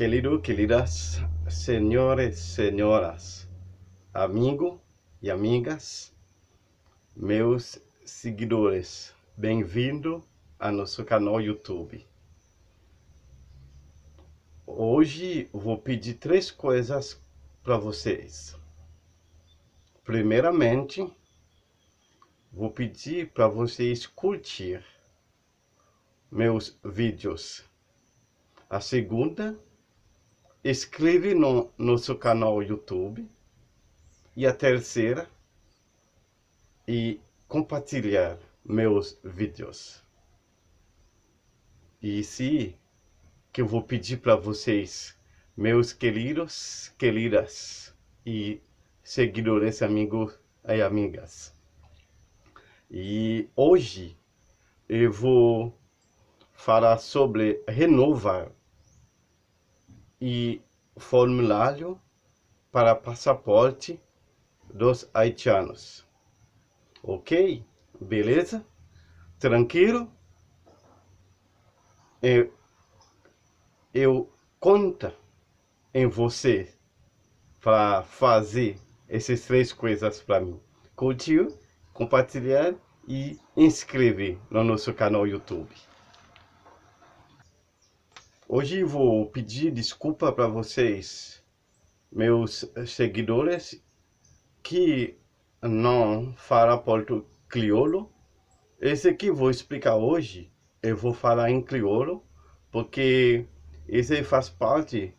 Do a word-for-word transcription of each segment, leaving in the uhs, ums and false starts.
Querido, queridas, senhores, senhoras, amigo e amigas, meus seguidores, bem-vindo a nosso canal YouTube. Hoje vou pedir três coisas para vocês. Primeiramente, vou pedir para vocês curtir meus vídeos. A segunda, inscreve no nosso canal YouTube. E a terceira, e compartilhar meus vídeos. E se que eu vou pedir para vocês, meus queridos, queridas e seguidores, amigos e amigas. E hoje eu vou falar sobre renovar e formulário para passaporte dos haitianos. Ok? Beleza? Tranquilo? Eu, eu conto em você para fazer essas três coisas para mim. Curtir, compartilhar e inscrever no nosso canal YouTube. Hoje vou pedir desculpa para vocês, meus seguidores, que não fala portu crioulo. Esse que vou explicar hoje, eu vou falar em crioulo, porque esse faz parte,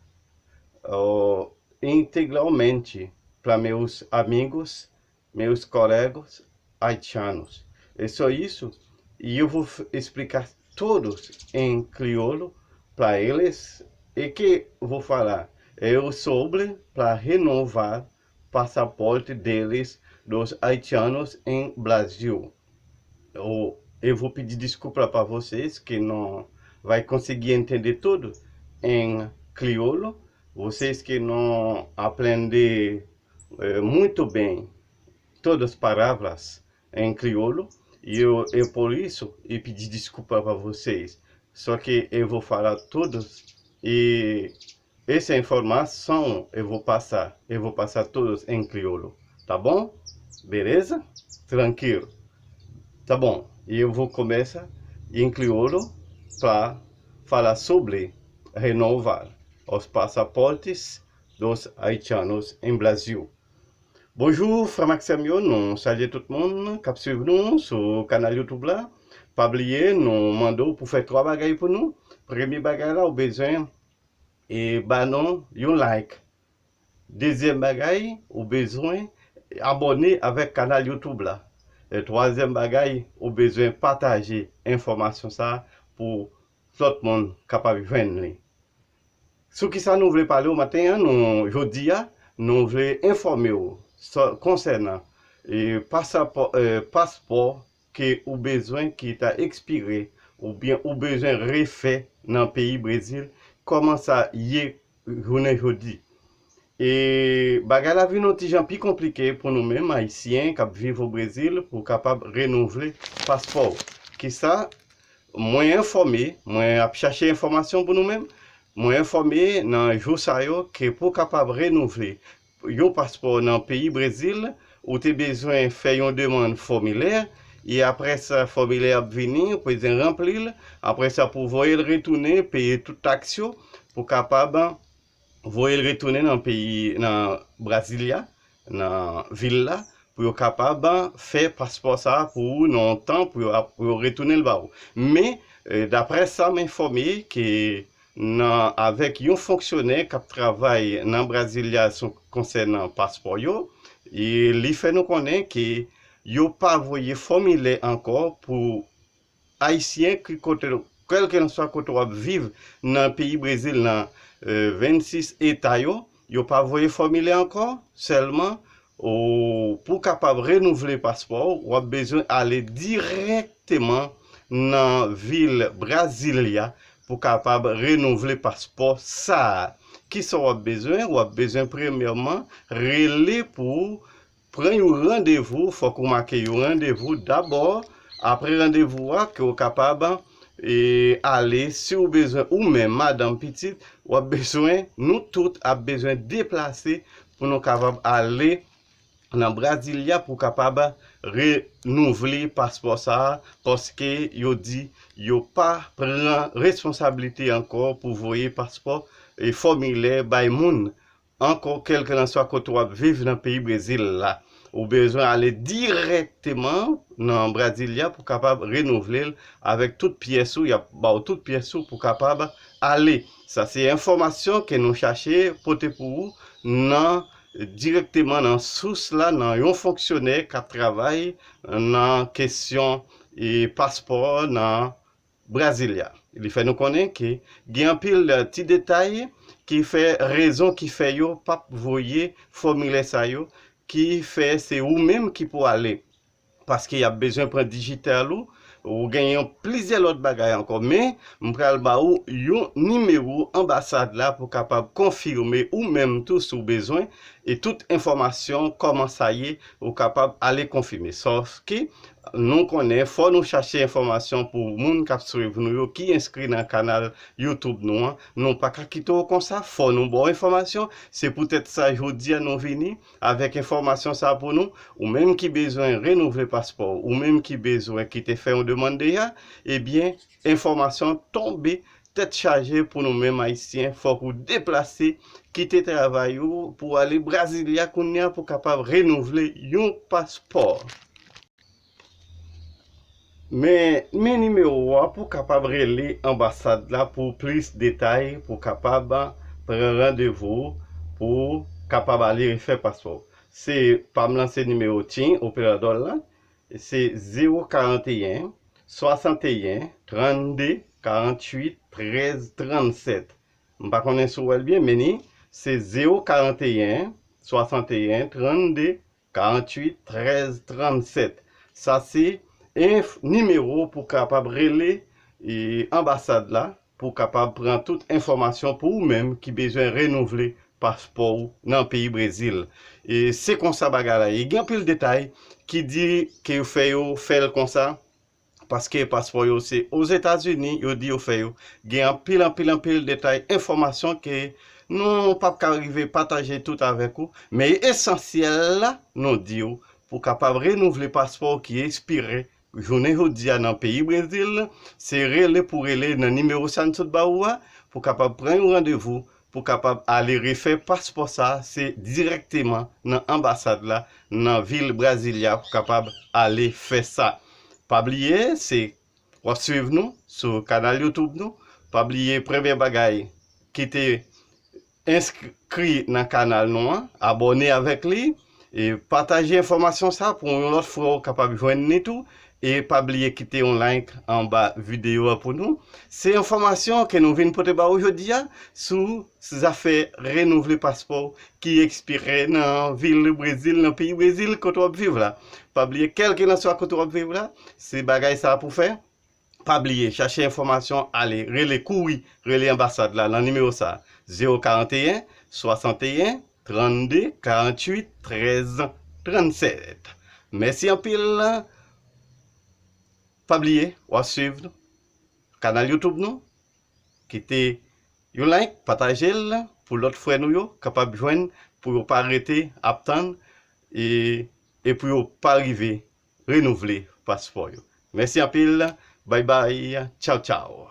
ó, integralmente para meus amigos, meus colegas haitianos. É só isso, e eu vou explicar todos em crioulo para eles, e que vou falar é sobre para renovar passaporte deles dos haitianos em Brasil. Eu, eu vou pedir desculpa para vocês que não vai conseguir entender tudo em crioulo, vocês que não aprendem eh, muito bem todas as palavras em crioulo, e eu, eu por isso eu pedi desculpa para vocês. Só que eu vou falar todos e essa informação eu vou passar, eu vou passar todos em crioulo, tá bom? Beleza? Tranquilo. Tá bom. E eu vou começar em crioulo para falar sobre renovar os passaportes dos haitianos em Brasil. Bonjou, frè m ak sè m yo, nou salye tout moun k ap swiv nou sou kanal YouTube la. Pa bliye, nou mande w pou fè twa bagay pou nou. Premye bagay la, ou bezwen e ba nou yon like. Dezyèm bagay, ou bezwen abòne avèk kanal YouTube la. E twazyèm bagay, ou bezwen pataje enfòmasyon sa a pou lòt moun kapab jwenn li. Sou kisa nou vle pale w maten an, nou, jodi a, nou vle enfòme w sò-, konsènan, e, pasapò, e, paspò ke ou bezwen ki ta ekspire, oubyen ou bezwen refè nan peyi Brezil, kòman sa ye jounen jodi. E bagay la vin yon ti jan pi konplike pou nou menm Ayisyen k ap viv o Brezil pou w kapab renouvle paspò w. Kisa mwen enfòme, mwen ap chache enfòmasyon pou nou menm, mwen enfòme nan jou sa yo ke pou w kapab renouvle yon paspò nan peyi Brezil, ou te bezwen fè yon demann fòmilè, e apre sa, fòmilè ap vini, ou bezwen ranpli l, apre sa, pou voye l retounen, peye tout taks yo, pou kapab voye l retounen nan peyi, nan Brasilia, nan vil la, pou yo kapab fè paspò sa a pou ou nan yon tan pou yo, pou yo retounen l ba ou. Men, eh, daprè sa m enfòme, ke nan, avèk yon fonksyonè k ap travay nan Brasilia sou, konsènan paspò yo, e li fè nou konnen ke yo pa voye fòmilè ankò pou Ayisyen ki kote, kèlkeswa kote w ap viv nan peyi Brezil nan, eh, vennsis eta yo, yo pa voye fòmilè ankò, sèlman ou, pou w kapab renouvle paspò w, w ap bezwen ale dirèkteman nan vil Brasilia pou w kapab renouvle paspò sa a. Kisa w ap bezwen? W ap bezwen premyèman rele pou pran yon randevou, fòk ou make yon randevou dabò. Apre randevou a, ke w kapab, e, ale, si w bezwen ou menm, madanm, pitit, w ap bezwen, nou tout ap bezwen deplase pou nou kapab ale nan Brasilia pou kapab renouvle paspò sa a, paske yo di yo pa pran responsablite ankò pou voye paspò e fòmilè bay moun ankò, kèlkelanswa kote w ap viv nan peyi Brezil la. Ou bezwen ale dirèkteman nan Brasilia pou kapab renouvle l avèk tout pyès ou, y ap ba w tout pyès ou pou kapab ale. Sa se enfòmasyon ke nou chache pote pou ou nan, dirèkteman nan sous la, nan yon fonksyonè k ap travay nan kesyon e paspò nan Brasilia. Li fè nou konnen ke gen anpil, eh, ti detay ki fè rezon ki fè yo p ap voye fòmilè sa yo, ki fè se ou menm ki pou ale. Paske y ap bezwen pran dijital ou, ou genyen plizyè lòt bagay ankò. Men, m pral ba ou yon nimewo anbasad la pou kapab konfime ou menm tou si w bezwen, e tout enfòmasyon, kòman sa ye, ou kapab ale konfime. Sòf ke nou konnen, fò nou chache enfòmasyon pou moun k ap swiv nou yo, ki enskri nan kanal YouTube nou an. Nou pa ka kite w konsa, fò nou ba w enfòmasyon. Se poutèt sa, jodi a, nou vini avèk enfòmasyon sa pou nou. Ou menm ki bezwen renouvle paspò, ou menm ki bezwen, ki te fè yon demann deja, ebyen, enfòmasyon tonbe tèt chaje pou nou menm Ayisyen. Fòk ou deplase, kite travay ou pou ale Brasilia kounye a pou kapab renouvle yon paspò. Men, men nimewo a pou kapab rele anbasad la pou plis detay, pou kapab pran randevou, pou kapab ale refè paspò. Se pa m lan, se nimewo Tim Operador la, se zewo karanteyen, swasanteyen, trannde, karanntuit, trèz, trannsèt. M pa konnen si w wè l byen, men ni, se zewo karanteyen, swasanteyen, trannde, karanntuit, trèz, trannsèt. Sa se enf-, nimewo pou kapab rele, e, anbasad la, pou kapab pran tout enfòmasyon pou ou menm ki bezwen renouvle paspò w nan peyi Brezil. E se konsa bagay la ye. Gen anpil detay ki di ke yo fè yo fè l konsa, paske paspò yo se Ozetazini, yo di yo fè yo. Gen anpil, anpil, anpil detay, enfòmasyon ke nou p ap ka rive pataje tout avèk ou, men esansyèl la, nou di w, pou kapab renouvle paspò w ki ekspire jounen jodi a nan peyi Brezil, se rele pou rele nan nimewo sa n sot ba ou a, pou kapab pran yon randevou, pou kapab ale refè paspò sa, se dirèkteman nan anbasad la, nan vil Brasilia, pou kapab ale fè sa. Pa bliye, se w ap swiv nou sou kanal YouTube nou. Pa bliye, premye bagay, kite enskri nan kanal nou an, abòne avèk li, e pataje enfòmasyon sa pou yon lòt frè w kapab jwenn li tou, e pa bliye kite yon like anba videyo a pou nou. Se enfòmasyon ke nou vin pote ba ou jodi a sou zafè renouvle paspò ki ekspire nan vil Brezil, nan peyi Brezil kote w ap viv la. Pa bliye, kèlkelanswa kote w ap viv la, se bagay sa pou fè. Pa bliye, chache enfòmasyon, ale, rele, kouri, rele anbasad la nan nimewo sa, zewo karanteyen, swasanteyen, trannde, karanntuit, trèz, trannsèt. Mèsi anpil. Pa bliye, w ap swiv kanal YouTube nou. Kite yon like, pataje l pou lòt frè nou yo kapab jwenn, pou yo pa rete ap tann, e, e pou yo pa rive renouvle paspò yo. Mèsi anpil. Bay bay. Tchaw, tchaw.